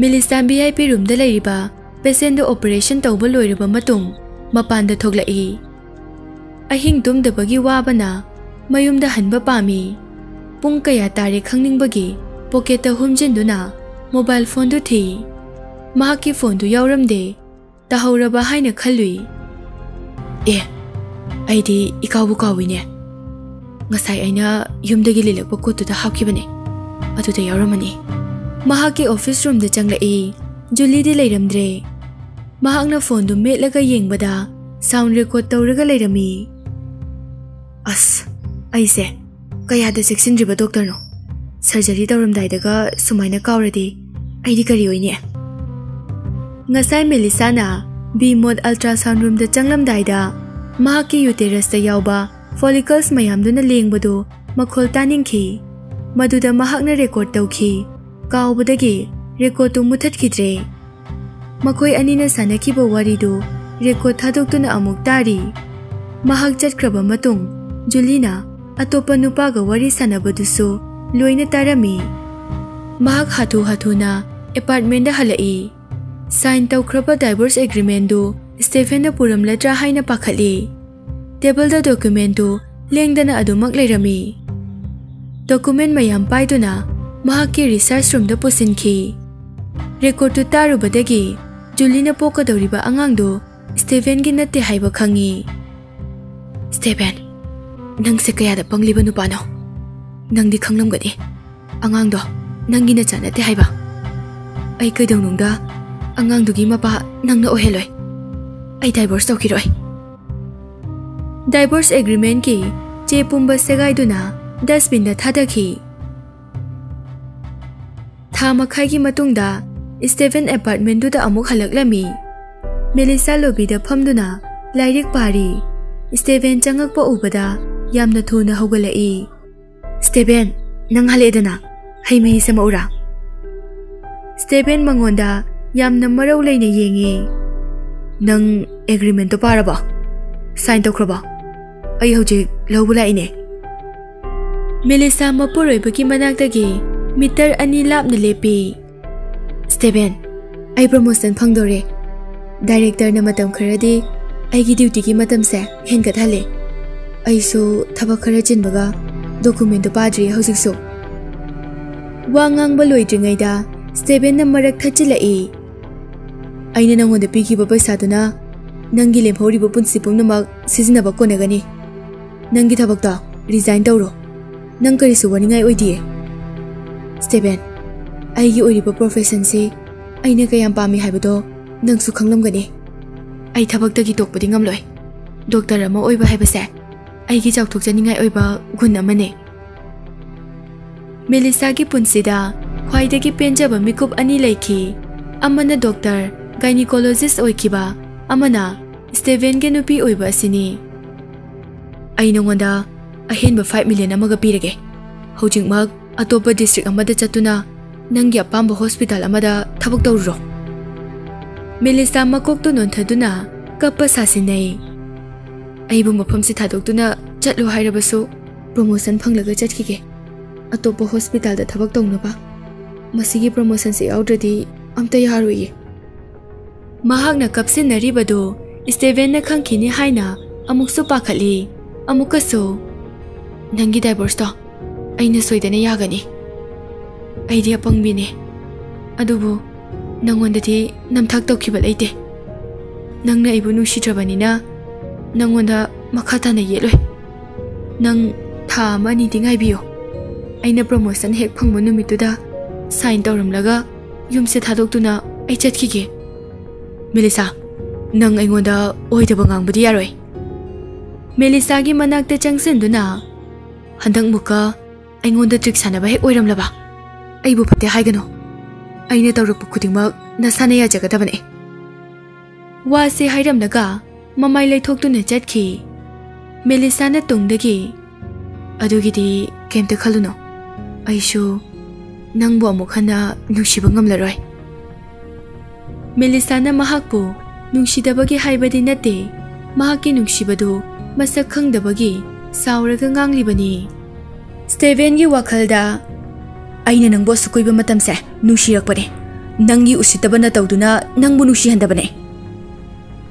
ꯃꯦꯂꯤꯁꯥ V I P room ꯗ ꯂꯩꯔꯤꯕ patient ꯗꯨ operation ꯇꯧꯕ ꯂꯣꯏꯔꯕ ꯃꯇꯨꯡ ꯃꯄꯥꯟꯗ ꯊꯣꯛꯂꯛꯏ꯫ ꯑꯍꯤꯡ ꯇꯨꯝꯗꯕꯒꯤ ꯋꯥꯕꯅ ꯃꯌꯨꯝꯗ ꯍꯟꯕ ꯄꯥꯝꯃꯤ꯫ ꯄꯨꯡ ꯀꯌꯥ ꯇꯥꯔꯦ ꯈꯪꯅꯤꯡꯕꯒꯤ ꯄꯣꯀꯦꯠꯇ ꯍꯨꯝꯖꯤꯟꯗꯨꯅ ꯃꯣꯕꯥꯏꯜ ꯐꯣꯟꯗꯨ ꯊꯤ꯫ ꯃꯍꯥꯛꯀꯤ ꯐꯣꯟꯗꯨ ꯌꯥꯎꯔꯝꯗꯦ꯫ ꯇꯥꯍꯧꯔꯕ ꯍꯥꯏꯅ ꯈꯜꯂꯨꯏ꯫ "ꯑꯦ, ꯑꯩꯗꯤ ꯏꯀꯥꯎꯕꯨ ꯀꯥꯎꯏꯅꯦ꯫ ꯉꯁꯥꯏ ꯑꯩꯅ ꯌꯨꯝꯗꯒꯤ ꯂꯤꯜꯂꯛꯄ ꯀꯣꯠꯇꯨꯗ ꯍꯥꯞꯈꯤꯕꯅꯦ꯫ ꯑꯗꯨꯗ ꯌꯥꯎꯔꯝꯃꯅꯤ꯫" ꯃꯍꯥꯛꯀꯤ ꯑꯣꯐꯤꯁ ꯔꯨꯝꯗ ꯆꯪꯂꯛꯏ꯫ ꯖꯨꯂꯤꯗꯤ ꯂꯩꯔꯝꯗ꯭ꯔꯦ꯫ ꯃꯍꯥꯛꯅ ꯐꯣꯟꯗꯨ ꯃꯦꯠꯂꯒ ꯌꯦꯡꯕꯗ ꯁꯥꯎꯟ ꯔꯦꯀꯣꯔꯗ ꯇꯧꯔꯒ ꯂꯩꯔꯝꯃꯤ꯫ "ꯑꯁ, ꯑꯩꯁꯦ ꯀꯌꯥꯗ ꯆꯦꯛꯁꯤꯟꯗ꯭ꯔꯤꯕ ꯗꯣꯛꯇꯔꯅꯣ? ꯁꯔꯖꯔꯤ ꯇꯧꯔꯝꯗꯥꯏꯗꯒ ꯁꯨꯃꯥꯏꯅ ꯀꯥꯎꯔꯗꯤ ꯑꯩꯗꯤ ꯀꯔꯤ ꯑꯣꯏꯅꯤ?" ꯉꯁꯥꯏ ꯃꯦꯂꯤꯁꯥꯅ ꯕꯤ ꯃꯣꯗ ꯑꯜꯇ꯭ꯔꯥꯁꯥꯎꯟ ꯔꯨꯝꯗ ꯆꯪꯂꯝꯗꯥꯏꯗ ꯃꯍꯥꯛꯀꯤ ꯌꯨꯇꯦꯔꯁꯇ ꯌꯥꯎꯕ ꯐꯣꯂꯤꯀꯜꯁ ꯃꯌꯥꯝꯗꯨꯅ ꯂꯦꯡꯕꯗꯨ ꯃꯈꯣꯜ ꯇꯥꯅꯤꯡꯈꯤ꯫ ꯃꯗꯨꯗ ꯃꯍꯥꯛꯅ ꯔꯦꯀꯣꯔꯗ ꯇꯧꯈꯤ꯫ ꯀꯥꯎꯕꯗꯒꯤ ꯔꯦꯀꯣꯔꯗꯇꯨ ꯃꯨꯊꯠꯈꯤꯗ꯭ꯔꯦ꯫ ꯃꯈꯣꯏ ꯑꯅꯤꯅ ꯁꯥꯟꯅꯈꯤꯕ ꯋꯥꯔꯤꯗꯨ ꯔꯦꯀꯣꯔꯗ ꯊꯥꯗꯣꯛꯇꯨꯅ ꯑꯃꯨꯛ ꯇꯥꯔꯤ꯫ ꯃꯍꯥꯛ ꯆꯠꯈ꯭ꯔꯕ ꯃꯇꯨꯡ ꯖꯨꯂꯤꯅ ꯑꯇꯣꯞꯄ ꯅꯨꯄꯥꯒ ꯋꯥꯔꯤ ꯁꯥꯟꯅꯕꯗꯨꯁꯨ ꯂꯣꯏꯅ ꯇꯥꯔꯝꯃꯤ꯫ ꯃꯍꯥꯛ ꯍꯥꯊꯨ ꯍꯥꯊꯨꯅ ꯑꯦꯄꯥꯔꯠꯃꯦꯟꯗ ꯍꯜꯂꯛꯏ꯫ ꯁꯥꯏꯟ ꯇꯧꯈ꯭ꯔꯕ ꯗꯥꯏꯚꯣꯔꯁ ꯑꯦꯒ꯭ꯔꯤꯃꯦꯟꯗꯨ ꯁ꯭ꯇꯦꯐꯦꯟꯅ ꯄꯨꯔꯝꯂꯗ꯭ꯔꯥ ꯍꯥꯏꯅ ꯄꯥꯈꯠꯂꯤ꯫ ꯇꯦꯕꯜꯗ ꯗꯣꯀꯨꯃꯦꯟꯇꯨ ꯂꯦꯡꯗꯅ ꯑꯗꯨꯃꯛ ꯂꯩꯔꯝꯃꯤ꯫ ꯗꯣꯀꯨꯃꯦꯟ ꯃꯌꯥꯝ ꯄꯥꯏꯗꯨꯅ ꯃꯍꯥꯛꯀꯤ ꯔꯤꯁꯥꯔꯆ ꯔꯨꯝꯗ ꯄꯨꯁꯤꯟꯈꯤ꯫ ꯔꯦꯀꯣꯔꯗꯇꯨ ꯇꯥꯔꯨꯕꯗꯒꯤ ꯖꯨꯂꯤꯅ ꯄꯣꯛꯀꯗꯧꯔꯤꯕ ꯑꯉꯥꯡꯗꯨ ꯁ꯭ꯇꯦꯐꯦꯟꯒꯤ ꯅꯠꯇꯦ ꯍꯥꯏꯕ ꯈꯪꯉꯤ꯫ "ꯁ꯭ꯇꯦꯐꯦꯟ, ꯅꯪꯁꯦ ꯀꯌꯥꯗ ꯄꯪꯂꯤꯕ ꯅꯨꯄꯥꯅꯣ? ꯅꯪꯗꯤ ꯈꯪꯂꯝꯒꯅꯤ, ꯑꯉꯥꯡꯗꯣ ꯅꯪꯒꯤ ꯅꯆꯥ ꯅꯠꯇꯦ ꯍꯥꯏꯕ꯫ ꯑꯩ ꯀꯩꯗꯧꯅꯨꯡꯗ ꯑꯉꯥꯡꯗꯨꯒꯤ ꯃꯄꯥ ꯅꯪꯅ ꯑꯣꯏꯍꯜꯂꯣꯏ꯫ ꯑꯩ ꯗꯥꯏꯚꯣꯔꯁ ꯇꯧꯈꯤꯔꯣꯏ꯫" ꯗꯥꯏꯚꯣꯔꯁ ꯑꯦꯒ꯭ꯔꯤꯃꯦꯟꯀꯤ ꯆꯦ ꯄꯨꯝꯕ ꯁꯦꯒꯥꯏꯗꯨꯅ ꯗꯁꯕꯤꯟꯗ ꯊꯥꯗꯈꯤ꯫ ꯊꯥ ꯃꯈꯥꯏꯒꯤ ꯃꯇꯨꯡꯗ ꯁ꯭ꯇꯦꯐꯦꯟ ꯑꯦꯄꯥꯔꯠꯃꯦꯟꯗꯨꯗ ꯑꯃꯨꯛ ꯍꯜꯂꯛꯂꯝꯃꯤ꯫ ꯃꯦꯂꯤꯁꯥ ꯂꯣꯕꯤꯗ ꯐꯝꯗꯨꯅ ꯂꯥꯏꯔꯤꯛ ꯄꯥꯔꯤ꯫ ꯁ꯭ꯇꯦꯐꯦꯟ ꯆꯪꯉꯛꯄ ꯎꯕꯗ ꯌꯥꯝꯅ ꯊꯨꯅ ꯍꯧꯒꯠꯂꯛꯏ꯫ "ꯁ꯭ꯇꯦꯐꯦꯟ, ꯅꯪ ꯍꯜꯂꯛꯑꯦꯗꯅ, ꯍꯩ ꯃꯍꯤ ꯁꯦꯝꯃꯛꯎꯔꯥ?" ꯁ꯭ꯇꯦꯐꯦꯟ ꯃꯉꯣꯟꯗ ꯌꯥꯝꯅ ꯃꯔꯧ ꯂꯩꯅ ꯌꯦꯡꯉꯤ꯫ "ꯅꯪ ꯑꯦꯒ꯭ꯔꯤꯃꯦꯟꯇꯣ ꯄꯥꯔꯕꯣ? ꯁꯥꯏꯟ ꯇꯧꯈ꯭ꯔꯕꯣ? ꯑꯩ ꯍꯧꯖꯤꯛ ꯂꯧꯕ ꯂꯥꯛꯏꯅꯦ꯫" ꯃꯦꯂꯤꯁꯥ ꯃꯄꯨꯔꯣꯏꯕꯒꯤ ꯃꯅꯥꯛꯇꯒꯤ ꯃꯤꯇꯔ ꯑꯅꯤ ꯂꯥꯞꯅ ꯂꯦꯞꯄꯤ꯫ "ꯁ꯭ꯇꯦꯐꯦꯟ, ꯑꯩ ꯄ꯭ꯔꯃꯣꯁꯟ ꯐꯪꯗꯣꯔꯦ꯫ ꯗꯥꯏꯔꯦꯛꯇꯔꯅ ꯃꯇꯝ ꯈꯔꯗꯤ ꯑꯩꯒꯤ ꯗ꯭ꯌꯨꯇꯤꯒꯤ ꯃꯇꯝꯁꯦ ꯍꯦꯟꯒꯠꯍꯜꯂꯦ꯫ ꯑꯩꯁꯨ ꯊꯕꯛ ꯈꯔ ꯆꯤꯟꯕꯒ ꯗꯣꯀꯨꯃꯦꯟꯗꯨ ꯄꯥꯗ꯭ꯔꯤꯌꯦ ꯍꯧꯖꯤꯛꯁꯨ꯫ ꯋꯥ ꯉꯥꯡꯕ ꯂꯣꯏꯗ꯭ꯔꯤꯉꯩꯗ ꯁ꯭ꯇꯦꯕꯦꯟꯅ ꯃꯔꯛ ꯊꯠꯆꯤꯜꯂꯛꯏ꯫ "ꯑꯩꯅ ꯅꯪꯉꯣꯟꯗ ꯄꯤꯈꯤꯕ ꯄꯩꯁꯥꯗꯨꯅ ꯅꯪꯒꯤ ꯂꯦꯝꯍꯧꯔꯤꯕ ꯄꯨꯟꯁꯤ ꯄꯨꯝꯅꯃꯛ ꯁꯤꯖꯤꯟꯅꯕ ꯀꯣꯟꯅꯒꯅꯤ꯫ ꯅꯪꯒꯤ ꯊꯕꯛꯇꯣ ꯔꯤꯖꯥꯏꯟ ꯇꯧꯔꯣ꯫ ꯅꯪ ꯀꯔꯤꯁꯨ ꯋꯥꯅꯤꯡꯉꯥꯏ ꯑꯣꯏꯗꯤꯌꯦ꯫ ꯁ꯭ꯇꯦꯕꯦꯟ, ꯑꯩꯒꯤ ꯑꯣꯏꯔꯤꯕ ꯄ꯭ꯔꯣꯐꯦꯁꯟꯁꯤ ꯑꯩꯅ ꯀꯌꯥꯝ ꯄꯥꯝꯃꯤ ꯍꯥꯏꯕꯗꯣ ꯅꯪꯁꯨ ꯈꯪꯂꯝꯒꯅꯤ꯫ ꯑꯩ ꯊꯕꯛꯇꯒꯤ ꯇꯣꯛꯄꯗꯤ ꯉꯝꯂꯣꯏ꯫ ꯗꯣꯛꯇꯔ ꯑꯃ ꯑꯣꯏꯕ ꯍꯥꯏꯕꯁꯦ ꯑꯩꯒꯤ ꯆꯥꯎꯊꯣꯛꯆꯅꯤꯡꯉꯥꯏ ꯑꯣꯏꯕ ꯒꯨꯟ ꯑꯃꯅꯤ꯫" ꯃꯦꯂꯤꯁꯥꯒꯤ ꯄꯨꯟꯁꯤꯗ ꯈ꯭ꯋꯥꯏꯗꯒꯤ ꯄꯦꯟꯖꯕ ꯃꯤꯀꯨꯞ ꯑꯅꯤ ꯂꯩꯈꯤ꯫ ꯑꯃꯅ ꯗꯣꯛꯇꯔ, ꯒꯥꯏꯅꯤꯀꯣꯂꯣꯖꯤꯁ ꯑꯣꯏꯈꯤꯕ, ꯑꯃꯅ ꯁ꯭ꯇꯦꯕꯦꯟꯒꯤ ꯅꯨꯄꯤ ꯑꯣꯏꯕ ꯑꯁꯤꯅꯤ꯫ "ꯑꯩ ꯅꯉꯣꯟꯗ ꯑꯍꯦꯟꯕ ꯐꯥꯏꯚ ꯃꯤꯂꯤꯌꯟ ꯑꯃꯒ ꯄꯤꯔꯒꯦ꯫ ꯍꯧꯖꯤꯛꯃꯛ ꯑꯇꯣꯞꯄ ꯗꯤꯁꯇ꯭ꯔꯤꯛ ꯑꯃꯗ ꯆꯠꯇꯨꯅ ꯅꯪꯒꯤ ꯑꯄꯥꯝꯕ ꯍꯣꯁꯄꯤꯇꯥꯜ ꯑꯃꯗ ꯊꯕꯛ ꯇꯧꯔꯨꯔꯣ꯫" ꯃꯦꯂꯤꯁꯥ ꯃꯀꯣꯛꯇꯨ ꯅꯣꯟꯊꯗꯨꯅ ꯀꯞꯄ ꯁꯥꯁꯤꯟꯅꯩ꯫ "ꯑꯩꯕꯨ ꯃꯐꯝꯁꯤ ꯊꯥꯗꯣꯛꯇꯨꯅ ꯆꯠꯂꯨ ꯍꯥꯏꯔꯕꯁꯨ ꯄ꯭ꯔꯣꯃꯣꯁꯟ ꯐꯪꯂꯒ ꯆꯠꯈꯤꯒꯦ꯫ ꯑꯇꯣꯞꯄ ꯍꯣꯁꯄꯤꯇꯥꯜꯗ ꯊꯕꯛ ꯇꯧꯅꯕ꯫ ꯃꯁꯤꯒꯤ ꯄ꯭ꯔꯣꯃꯣꯁꯟꯁꯤ ꯌꯥꯎꯗ꯭ꯔꯗꯤ ꯑꯝꯇ ꯌꯥꯔꯣꯏꯌꯦ꯫" ꯃꯍꯥꯛꯅ ꯀꯞꯁꯤꯟꯅꯔꯤꯕꯗꯨ ꯁ꯭ꯇꯦꯕꯦꯟꯅ ꯈꯪꯈꯤꯅꯤ ꯍꯥꯏꯅ ꯑꯃꯨꯛꯁꯨ ꯄꯥꯈꯠꯂꯤ꯫ ꯑꯃꯨꯛꯀꯁꯨ, "ꯅꯪꯒꯤ ꯗꯥꯏꯚꯣꯔꯁꯇꯣ ꯑꯩꯅ ꯁꯣꯏꯗꯅ ꯌꯥꯒꯅꯤ꯫ ꯑꯩꯗꯤ ꯑꯄꯪꯕꯤꯅꯦ, ꯑꯗꯨꯕꯨ ꯅꯪꯉꯣꯟꯗꯗꯤ ꯅꯝꯊꯥꯛ ꯇꯧꯈꯤꯕ ꯂꯩꯇꯦ꯫ ꯅꯪꯅ ꯑꯩꯕꯨ ꯅꯨꯡꯁꯤꯗ꯭ꯔꯕꯅꯤꯅ ꯅꯪꯉꯣꯟꯗ ꯃꯈꯥ ꯇꯥꯅ ꯌꯦꯠꯂꯣꯏ꯫ ꯅꯪ ꯊꯥ ꯑꯃ ꯑꯅꯤꯗꯤ ꯉꯥꯏꯕꯤꯌꯨ꯫ ꯑꯩꯅ ꯄ꯭ꯔꯣꯃꯣꯁꯟ ꯍꯦꯛ ꯐꯪꯕ ꯅꯨꯃꯤꯠꯇꯨꯗ ꯁꯥꯏꯟ ꯇꯧꯔꯝꯂꯒ ꯌꯨꯝꯁꯦ ꯊꯥꯗꯣꯛꯇꯨꯅ ꯑꯩ ꯆꯠꯈꯤꯒꯦ꯫" "ꯃꯦꯂꯤꯁꯥ, ꯅꯪ ꯑꯩꯉꯣꯟꯗ ꯑꯣꯏꯗꯕ ꯉꯥꯡꯕꯗꯤ ꯌꯥꯔꯣꯏ꯫" ꯃꯦꯂꯤꯁꯥꯒꯤ ꯃꯅꯥꯛꯇ ꯆꯪꯁꯤꯟꯗꯨꯅ, "ꯍꯟꯗꯛ ꯃꯨꯛꯀ ꯑꯩꯉꯣꯟꯗ ꯇ꯭ꯔꯤꯛ ꯁꯥꯟꯅꯕ ꯍꯦꯛ ꯑꯣꯏꯔꯝꯂꯕ, ꯑꯩꯕꯨ ꯐꯠꯇꯦ ꯍꯥꯏꯒꯅꯨ꯫ ꯑꯩꯅ ꯇꯧꯔꯛꯄ ꯈꯨꯗꯤꯡꯃꯛ ꯅꯁꯥꯅ ꯌꯥꯖꯒꯗꯕꯅꯦ꯫" ꯋꯥꯁꯦ ꯍꯥꯏꯔꯝꯂꯒ ꯃꯃꯥꯏ ꯂꯩꯊꯣꯛꯇꯨꯅ ꯆꯠꯈꯤ꯫ ꯃꯦꯂꯤꯁꯥꯅ ꯇꯨꯡꯗꯒꯤ, "ꯑꯗꯨꯒꯤꯗꯤ ꯀꯩꯝꯇ ꯈꯜꯂꯨꯅꯨ꯫ ꯑꯩꯁꯨ ꯅꯪꯕꯨ ꯑꯃꯨꯛ ꯍꯟꯅ ꯅꯨꯡꯁꯤꯕ ꯉꯝꯂꯔꯣꯏ꯫" ꯃꯦꯂꯤꯁꯥꯅ ꯃꯍꯥꯛꯄꯨ ꯅꯨꯡꯁꯤꯗꯕꯒꯤ ꯍꯥꯏꯕꯗꯤ ꯅꯠꯇꯦ, ꯃꯍꯥꯛꯀꯤ ꯅꯨꯡꯁꯤꯕꯗꯨ ꯃꯁꯛ ꯈꯪꯗꯕꯒꯤ ꯁꯥꯎꯔꯒ ꯉꯥꯡꯂꯤꯕꯅꯤ꯫ ꯁ꯭ꯇꯦꯚꯦꯟꯒꯤ ꯋꯥꯈꯜꯗ, "ꯑꯩꯅ ꯅꯪꯕꯨ ꯑꯁꯨꯛ ꯀꯨꯏꯕ ꯃꯇꯝꯁꯦ ꯅꯨꯡꯁꯤꯔꯛꯄꯅꯦ꯫ ꯅꯪꯒꯤ ꯎꯁꯤꯠꯇꯕ ꯅꯇꯧꯗꯨꯅ ꯅꯪꯕꯨ ꯅꯨꯡꯁꯤꯍꯟꯗꯕꯅꯦ꯫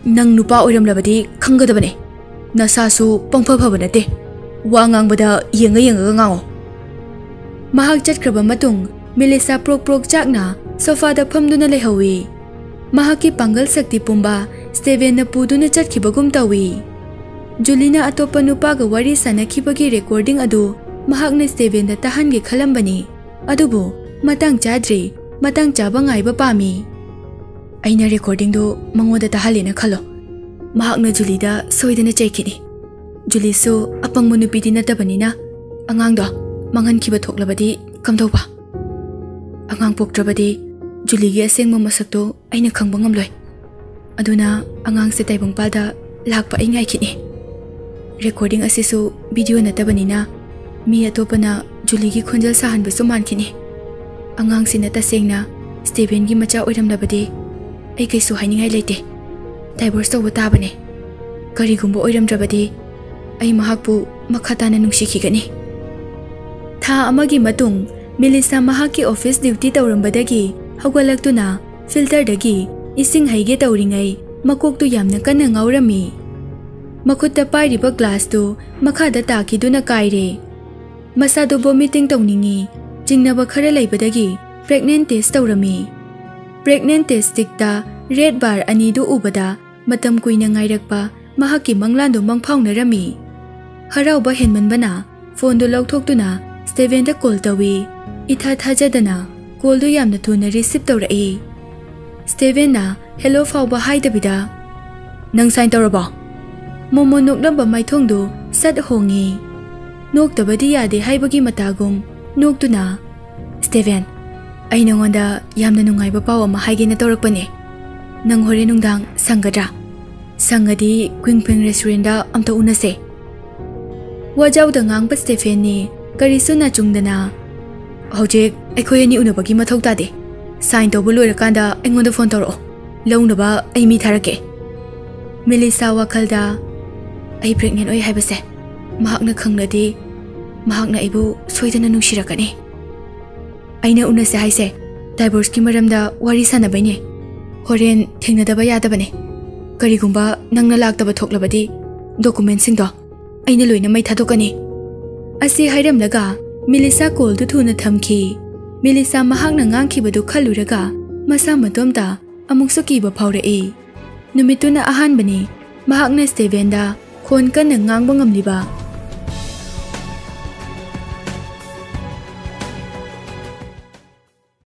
ꯅꯪ ꯅꯨꯄꯥ ꯑꯣꯏꯔꯝꯂꯕꯗꯤ ꯈꯪꯒꯗꯕꯅꯦ꯫ ꯅꯁꯥꯁꯨ ꯄꯪꯐ ꯐꯕ ꯅꯠꯇꯦ꯫ ꯋꯥ ꯉꯥꯡꯕꯗ ꯌꯦꯡꯉ ꯌꯦꯡꯉꯒ ꯉꯥꯡꯉꯣ꯫ ꯃꯍꯥꯛ ꯆꯠꯈ꯭ꯔꯕ ꯃꯇꯨꯡ ꯃꯤꯂꯤꯁꯥ ꯄ꯭ꯔꯣꯛ ꯄ꯭ꯔꯣꯛ ꯆꯥꯛꯅ ꯁꯣꯐꯥꯗ ꯐꯝꯗꯨꯅ ꯂꯩꯍꯧꯏ꯫ ꯃꯍꯥꯛꯀꯤ ꯄꯥꯡꯒꯜ ꯁꯛꯇꯤ ꯄꯨꯝꯕ ꯁ꯭ꯇꯦꯚꯦꯟꯅ ꯄꯨꯗꯨꯅ ꯆꯠꯈꯤꯕꯒꯨꯝ ꯇꯧꯏ꯫ ꯖꯨꯂꯤꯅ ꯑꯇꯣꯞꯄ ꯅꯨꯄꯥꯒ ꯋꯥꯔꯤ ꯁꯥꯅꯈꯤꯕꯒꯤ ꯔꯦꯀꯣꯔꯗꯤꯡ ꯑꯗꯨ ꯃꯍꯥꯛꯅ ꯁ꯭ꯇꯦꯚꯦꯟꯗ ꯇꯥꯍꯟꯒꯦ ꯈꯜꯂꯝꯕꯅꯤ꯫ ꯑꯗꯨꯕꯨ ꯃꯇꯥꯡ ꯆꯥꯗ꯭ꯔꯤ, ꯃꯇꯥꯡ ꯆꯥꯕ ꯉꯥꯏꯕ ꯄꯥꯝꯃꯤ꯫ ꯑꯩꯅ ꯔꯦꯀꯣꯔꯗꯤꯡꯗꯨ ꯃꯉꯣꯟꯗ ꯇꯥꯍꯜꯂꯦꯅ ꯈꯜꯂꯣ꯫ ꯃꯍꯥꯛꯅ ꯖꯨꯂꯤꯗ ꯁꯣꯏꯗꯅ ꯆꯩꯈꯤꯅꯤ꯫ ꯖꯨꯂꯤꯁꯨ ꯑꯄꯪꯕ ꯅꯨꯄꯤꯗꯤ ꯅꯠꯇꯕꯅꯤꯅ ꯑꯉꯥꯡꯗꯣ ꯃꯥꯡꯍꯟꯈꯤꯕ ꯊꯣꯛꯂꯕꯗꯤ ꯀꯝꯗꯧꯕ? ꯑꯉꯥꯡ ꯄꯣꯛꯇ꯭ꯔꯕꯗꯤ ꯖꯨꯂꯤꯒꯤ ꯑꯁꯦꯡꯕ ꯃꯁꯛꯇꯣ ꯑꯩꯅ ꯈꯪꯕ ꯉꯝꯂꯣꯏ꯫ ꯑꯗꯨꯅ ꯑꯉꯥꯡꯁꯦ ꯇꯥꯏꯕꯪꯄꯥꯜꯗ ꯂꯥꯛꯄ ꯑꯩ ꯉꯥꯏꯈꯤꯅꯤ꯫ ꯔꯦꯀꯣꯔꯗꯤꯡ ꯑꯁꯤꯁꯨ ꯚꯤꯗꯤꯑꯣ ꯅꯠꯇꯕꯅꯤꯅ ꯃꯤ ꯑꯇꯣꯞꯄꯅ ꯖꯨꯂꯤꯒꯤ ꯈꯣꯟꯖꯦꯜ ꯁꯥꯍꯟꯕꯁꯨ ꯃꯥꯟꯈꯤꯅꯤ꯫ ꯑꯉꯥꯡꯁꯤꯅ ꯇꯁꯦꯡꯅ ꯁ꯭ꯇꯦꯚꯦꯟꯒꯤ ꯃꯆꯥ ꯑꯣꯏꯔꯝꯂꯕꯗꯤ ꯑꯩ ꯀꯩꯁꯨ ꯍꯥꯏꯅꯤꯡꯉꯥꯏ ꯂꯩꯇꯦ꯫ ꯗꯥꯏꯚꯣꯔꯁ ꯇꯧꯕ ꯇꯥꯕꯅꯦ꯫ ꯀꯔꯤꯒꯨꯝꯕ ꯑꯣꯏꯔꯝꯗ꯭ꯔꯕꯗꯤ ꯑꯩ ꯃꯍꯥꯛꯄꯨ ꯃꯈꯥ ꯇꯥꯅ ꯅꯨꯡꯁꯤꯈꯤꯒꯅꯤ꯫ ꯊꯥ ꯑꯃꯒꯤ ꯃꯇꯨꯡ ꯃꯤꯂꯤꯁꯥ ꯃꯍꯥꯛꯀꯤ ꯑꯣꯐꯤꯁ ꯗ꯭ꯌꯨꯇꯤ ꯇꯧꯔꯝꯕꯗꯒꯤ ꯍꯧꯒꯠꯂꯛꯇꯨꯅ ꯐꯤꯜꯇꯔꯗꯒꯤ ꯏꯁꯤꯡ ꯍꯩꯒꯦ ꯇꯧꯔꯤꯉꯩ ꯃꯀꯣꯛꯇꯨ ꯌꯥꯝꯅ ꯀꯟꯅ ꯉꯥꯎꯔꯝꯃꯤ꯫ ꯃꯈꯨꯠꯇ ꯄꯥꯏꯔꯤꯕ ꯒ꯭ꯂꯥꯁꯇꯨ ꯃꯈꯥꯗ ꯇꯥꯈꯤꯗꯨꯅ ꯀꯥꯏꯔꯦ꯫ ꯃꯁꯥꯗꯨ ꯚꯣꯃꯤꯇꯤꯡ ꯇꯧꯅꯤꯡꯉꯤ ꯆꯤꯡꯅꯕ ꯈꯔ ꯂꯩꯕꯗꯒꯤ ꯄ꯭ꯔꯦꯒꯅꯦꯟ ꯇꯦꯁ ꯇꯧꯔꯝꯃꯤ꯫ ꯄ꯭ꯔꯦꯒꯅꯦꯟ ꯇꯦꯁ ꯁ꯭ꯇꯤꯛꯇ ꯔꯦꯗ ꯕꯥꯔ ꯑꯅꯤꯗꯨ ꯎꯕꯗ ꯃꯇꯝ ꯀꯨꯏꯅ ꯉꯥꯏꯔꯛꯄ ꯃꯍꯥꯛꯀꯤ ꯃꯪꯂꯥꯟꯗꯨ ꯃꯪꯐꯥꯎꯅꯔꯝꯃꯤ꯫ ꯍꯔꯥꯎꯕ ꯍꯦꯟꯃꯟꯕꯅ ꯐꯣꯟꯗꯨ ꯂꯧꯊꯣꯛꯇꯨꯅ ꯁ꯭ꯇꯦꯚꯦꯟꯗ ꯀꯣꯜ ꯇꯧꯏ꯫ ꯏꯊꯥ ꯊꯥꯖꯗꯅ ꯀꯣꯜꯗꯨ ꯌꯥꯝꯅ ꯊꯨꯅ ꯔꯤꯁꯤꯞ ꯇꯧꯔꯛꯏ꯫ ꯁ꯭ꯇꯦꯚꯦꯟꯅ ꯍꯦꯂꯣ ꯐꯥꯎꯕ ꯍꯥꯏꯗꯕꯤꯗ, "ꯅꯪ ꯁꯥꯏꯟ ꯇꯧꯔꯕꯣ?" ꯃꯣꯃꯣ ꯅꯣꯛꯂꯝꯕ ꯃꯥꯏꯊꯣꯡꯗꯨ ꯁꯠ ꯍꯣꯡꯉꯤ꯫ ꯅꯣꯛꯇꯕꯗꯤ ꯌꯥꯗꯦ ꯍꯥꯏꯕꯒꯤ ꯃꯇꯥꯒꯨꯝ ꯅꯣꯛꯇꯨꯅ, "ꯁ꯭ꯇꯦꯚꯦꯟ, ꯑꯩ ꯅꯉꯣꯟꯗ ꯌꯥꯝꯅ ꯅꯨꯡꯉꯥꯏꯕ ꯄꯥꯎ ꯑꯃ ꯍꯥꯏꯒꯦꯅ ꯇꯧꯔꯛꯄꯅꯦ꯫ ꯅꯪ ꯍꯣꯔꯦꯟ ꯅꯨꯡꯗꯥꯡ ꯁꯪꯒꯗ꯭ꯔꯥ? ꯁꯪꯉꯗꯤ ꯀ꯭ꯋꯤꯡ ꯐ꯭ꯋꯤꯡ ꯔꯦꯁꯇꯨꯔꯦꯟꯗ ꯑꯝꯇ ꯎꯅꯁꯦ꯫" ꯋꯥꯖꯥꯎꯗ ꯉꯥꯡꯕ ꯁ꯭ꯇꯦꯐꯦꯟꯅꯤ ꯀꯔꯤꯁꯨ ꯅꯥꯆꯨꯡꯗꯅ, "ꯍꯧꯖꯤꯛ ꯑꯩꯈꯣꯏ ꯑꯅꯤ ꯎꯅꯕꯒꯤ ꯃꯊꯧ ꯇꯥꯗꯦ꯫ ꯁꯥꯏꯟ ꯇꯧꯕ ꯂꯣꯏꯔꯀꯥꯟꯗ ꯑꯩꯉꯣꯟꯗ ꯐꯣꯟ ꯇꯧꯔꯛꯑꯣ꯫ ꯂꯧꯅꯕ ꯑꯩ ꯃꯤ ꯊꯥꯔꯛꯀꯦ꯫" ꯃꯦꯂꯤꯁꯥ ꯋꯥꯈꯜꯗ, "ꯑꯩ ꯄ꯭ꯔꯦꯒꯅꯦꯟ ꯑꯣꯏ ꯍꯥꯏꯕꯁꯦ ꯃꯍꯥꯛꯅ ꯈꯪꯂꯗꯤ ꯃꯍꯥꯛꯅ ꯑꯩꯕꯨ ꯁꯣꯏꯗꯅ ꯅꯨꯡꯁꯤꯔꯛꯀꯅꯤ꯫ ꯑꯩꯅ ꯎꯅꯁꯦ ꯍꯥꯏꯁꯦ ꯗꯥꯏꯚꯣꯔꯁꯀꯤ ꯃꯔꯝꯗ ꯋꯥꯔꯤ ꯁꯥꯟꯅꯕꯩꯅꯦ꯫ ꯍꯣꯔꯦꯟ ꯊꯦꯡꯅꯗꯕ ꯌꯥꯗꯕꯅꯦ꯫ ꯀꯔꯤꯒꯨꯝꯕ ꯅꯪꯅ ꯂꯥꯛꯇꯕ ꯊꯣꯛꯂꯕꯗꯤ ꯗꯣꯀꯨꯃꯦꯟꯁꯤꯡꯗꯣ ꯑꯩꯅ ꯂꯣꯏꯅ ꯃꯩ ꯊꯥꯗꯣꯛꯀꯅꯤ꯫ ꯑꯁꯤ ꯍꯥꯏꯔꯝꯂꯒ ꯃꯤꯂꯤꯁꯥ ꯀꯣꯜꯗꯨ ꯊꯨꯅ ꯊꯝꯈꯤ꯫ ꯃꯤꯂꯤꯁꯥ ꯃꯍꯥꯛꯅ ꯉꯥꯡꯈꯤꯕꯗꯨ ꯈꯜꯂꯨꯔꯒ ꯃꯁꯥ ꯃꯇꯣꯝꯇ ꯑꯃꯨꯛꯁꯨ ꯀꯤꯕ ꯐꯥꯎꯔꯛꯏ꯫ ꯅꯨꯃꯤꯠꯇꯨꯅ ꯑꯍꯥꯟꯕꯅꯤ ꯃꯍꯥꯛꯅ ꯁ꯭ꯇꯦꯚꯦꯟꯗ ꯈꯣꯟ ꯀꯟꯅ ꯉꯥꯡꯕ ꯉꯝꯂꯤꯕ꯫